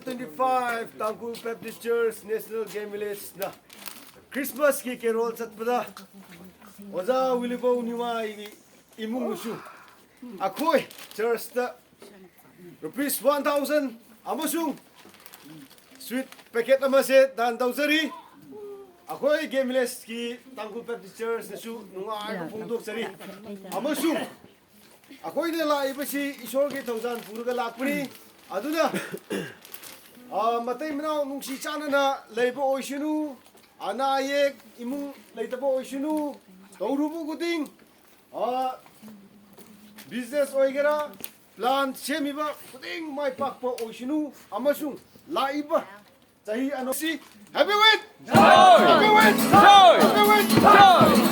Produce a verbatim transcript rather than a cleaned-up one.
Twenty five Tangkhul Baptist Church National Game Village ꯅ Christmas ꯀꯤ carol ꯆꯠꯄꯗ ꯑꯣꯖꯥ ꯋꯤꯂꯤꯕꯧ ꯅꯤꯋꯥꯏꯒꯤ ꯏꯃꯨꯡꯁꯨ ꯑꯩꯈꯣꯏ church ꯇ rupees one thousand ꯑꯃꯁꯨꯡ sweet packet ꯑꯃꯁꯦ ꯗꯥꯟ ꯇꯧꯖꯔꯤ꯫ ꯑꯩꯈꯣꯏ Game Village ꯀꯤ Tangkhul Baptist Church ꯅꯁꯨ ꯅꯨꯡꯉꯥꯏꯕ ꯐꯣꯡꯗꯣꯛꯆꯔꯤ꯫ ꯑꯃꯁꯨꯡ ꯑꯩꯈꯣꯏꯅ ꯂꯥꯛꯏꯕꯁꯤ ꯏꯁꯣꯔꯒꯤ ꯊꯧꯖꯥꯜ ꯄꯨꯔꯒ ꯂꯥꯛꯄꯅꯤ꯫ ꯑꯗꯨꯅ ꯑ, ꯃꯇꯩ ꯃꯅꯥꯎ ꯅꯨꯡꯁꯤ ꯆꯥꯟꯅꯅ ꯂꯩꯕ ꯑꯣꯏꯁꯅꯨ꯫ ꯑꯅꯥ ꯑꯌꯦꯛ ꯏꯃꯨꯡ ꯂꯩꯇꯕ ꯑꯣꯏꯁꯅꯨ꯫ ꯇꯧꯔꯨꯕ ꯈꯨꯗꯤꯡ ꯑ, business ꯑꯣꯏꯒꯦꯔꯥ, plan ꯁꯦꯝꯃꯤꯕ ꯈꯨꯗꯤꯡ ꯃꯥꯏ ꯄꯥꯛꯄ ꯑꯣꯏꯁꯅꯨ꯫ ꯑꯃꯁꯨꯡ ꯂꯥꯛꯏꯕ ꯆꯍꯤ ꯑꯅꯧꯕꯁꯤ happy with joy! Happy with joy! Happy with joy!